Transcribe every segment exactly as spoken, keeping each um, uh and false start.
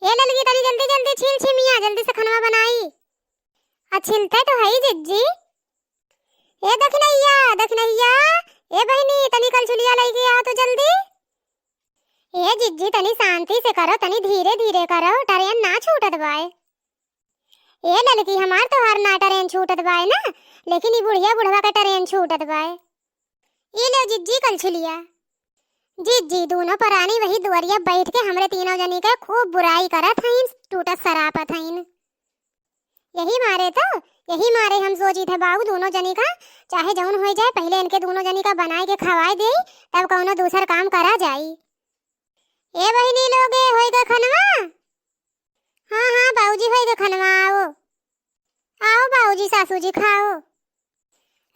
ए ललकी, तनी जल्दी जल्दी छील छिमिया, जल्दी से खनवा बनाई। आ छिलते तो हई जिज्जी। ए दखिनैया, दखिनैया, ए बहिनी, तनी कलछुलिया लइके आओ तो जल्दी। ए जिज्जी, तनी शांति से करो, तनी धीरे धीरे करो, ट्रेन ना छूटत बाय। ए ललकी, हमार तोहार ना ट्रेन छूटत बाय ना, लेकिन ई बुढ़िया बुढ़वा के ट्रेन छूटत बाय। ई ले जिज्जी कलछुलिया। जिज्जी, दूनो परानी वही दुआरिया बैठ के हमरे तीनों जनी के खूब बुराई करत हईन, टूटत सरापत हईन। यही मारे तो, यही मारे हम सोचित है बाऊ, दूनो जनी का चाहे जौन होइ जाए, पहिले इनके दूनो जनी का बनाए के खवाए देई, तब कौनो दूसर काम करा जाई। ए बहिनी लोगे, होई गा खनवा? हाँ, हाँ, बाऊजी, होई गा खनवा, आओ। आओ बाऊजी, सासू जी, खाओ।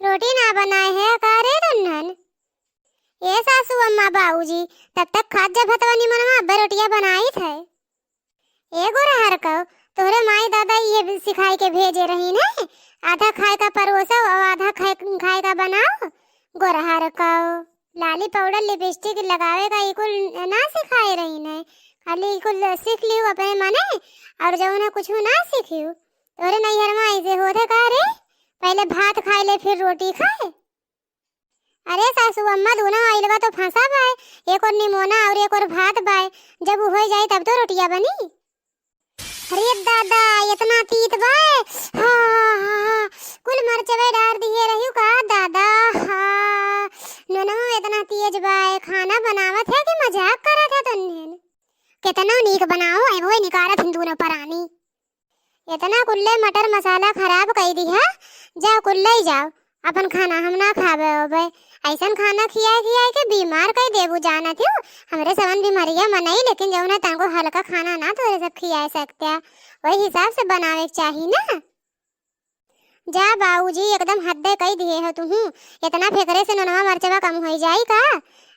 रोटी ना बनाए है का रे रन्हन? ए सासू अम्मा, बाऊजी, तब तक खात जा भतवा निमनवा, अब्बे रोटिया बनाइत है। ए गोरहर कौ, तोहरे माई दादा ये सिखाई के भेजे रही ने, आधा खाए का परोसो और आधा खाए, खाए का बनाओ। गोरहर कौ, लाली पाउडर लिपस्टिक लगावे का ई कुल ना सिखाए रही ने, खाली ई कुल सीख लियो अपने मने, और जौन है कुछ ना सीखियो। तोरे नैहर में ऐसे होत है का रे? पहले भात खाए ले फिर रोटी खाए। अरे सासू अम्मा, दूनो आइल बा तो फंसा बाय, एक ओर निमोना और एक ओर भात बाय, जब उ होइ जाई तब तो रोटिया बनी। अरे दादा, इतना तीत बाय, हाँ, हाँ, हाँ, कुल मरचवे डार दिए रहियो का दादा, हाँ, नोनवा इतना तेज बाय, खाना बनावत है कि मजाक करत है तन्ने? केतनो नीक बनाओ, एबो निकारत हिंदू न परानी। इतना कुल्ले मटर मसाला खराब कई दिहा, जाओ कुल्ले ही जाओ, अपन खाना हम ना खाबे ओबे। ऐसन खाना खियाए खियाए के बीमार कई देबू जानत हो। हमरे सवन बीमारिया मनई, लेकिन जौन है तनको हल्का खाना ना तोरे सब खियाए सकते, वही हिसाब से बनावे के चाही ना। जा बाऊजी, एकदम हद्दे कई दिए हो तुहू। इतना फेकरे से नोनवा मरचवा कम होई जाई का?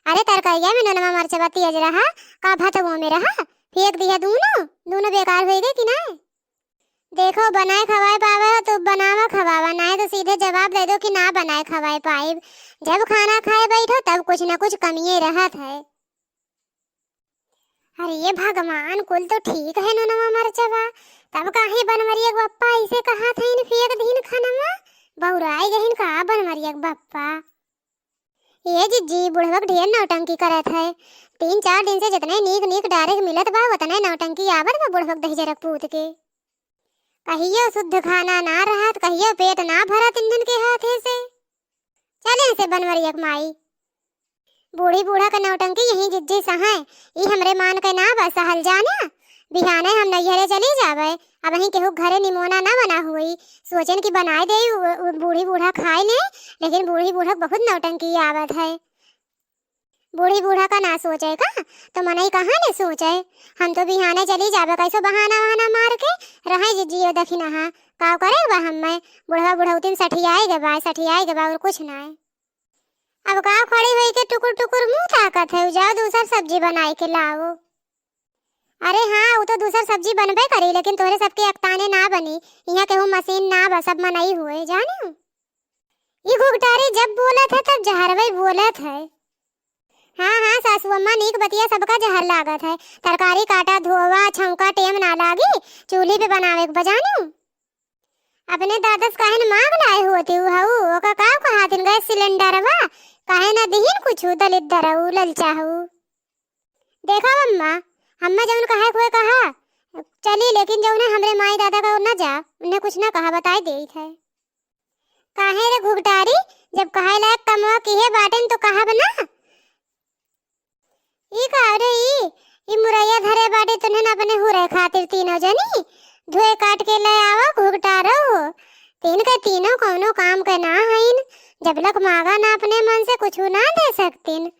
अरे तरकरिया में नोनवा मरचवा तेज रहा, का भतवो में रहा? फेंक दिया दूनो, दूनो बेकार होई गए कि नाय? देखो, बनाए खवाए पावे हो तो बनावा खवावा, नाय तो सीधे जवाब दे दो कि ना बनाए खवाए पाइब। जब खाना खाए बैठो तब कुछ न कुछ कमिये रहत है। अरे भगवान, कुल तो ठीक है नोनवा मरचवा, तब काहे बनवरिया के बप्पा ऐसे कहा था इन फेंक दीन खनवा? बौराई गहिन का बनवरिया के बप्पा? ए जिज्जी, बुढ़वक ढेर नौटंकी करत है। तीन चार दिन से जितने नीक नीक डारे के मिलत बा, उतने नौटंकी आवत बा बुढ़वक दहिजरक पूत के। कहियो शुद्ध खाना ना रहत, कहियो पेट ना भरत इन्हन के हाथे से। चले से बनवरियक माई। बूढ़ी बूढ़ा के नौटंकी यही जिज्जी सहाय, ई हमरे मान के ना बा सहल जाना। बिहाने हम नैहरे चली जाबे, अबहीं केहू घरे निमोना ना बना हुई। सोचेन कि बनाए देई, उ, उ बूढ़ी बूढ़ा खाए ले, लेकिन बूढ़ी बूढ़ा के बहुत नौटंकी आवत है। बूढ़ी बूढ़ा का ना सोचे का, तो मनई कहाँ ले सोचे। हम तो बिहाने चली जाबे, कैसो बहाना वहाना मार के रहे जे जियो दखिनहा। काव करे बा हम्मे, बुढ़वा बुढ़ौतिन सठियाए के बा, सठियाए के बा और कुछ ना है। अब का खड़ी होई के टुकुर टुकुर मुँह ताकत है, जाओ दूसर सब्जी बनाए के लाओ। अरे हाँ, उ तो दूसर सब्जी बनबे करी, लेकिन तोहरे सबके अकताने ना बनी। इहाँ केहू मशीन ना बा, सब मनई हुए, जानियो। ई घुघटारी जब बोलत है, तब जहरवे बोलत है। हाँ, हाँ, सासू अम्मा, नीक बतिया सबका जहर लागत है। तरकारी काटा, धोवा, छौंका, टेम ना लागी, चूल्ही पे बनावे के बा, जानियो। अपने दादस काहे न मांग लाए होती हऊ, ओका का कहा दिन गैस सिलेंडरवा, काहे न दिहिन कुछु दलिद्दर हऊ, ललचा हऊ। देखा अम्मा, हम्मे जौन कहे के हुए कहा, चली, लेकिन जौन है हमरे माई दादा का न जा, उन्हें कुछ न कहा, बताए देइत है। काहे रे घुघटारी, जब कहे लायक कमवा किहे बाटेन तो कहब ना? ई का रे ई, ई मुरैया धरे बाटे तुन्हन अपने हुरे खातिर तीनों जनी, धोए काट के ले आवा घुघटारो। तीन के तीनों कौनो काम के ना हईन, जब लक मागा ना अपने मन से कुछु ना दे सकतीन।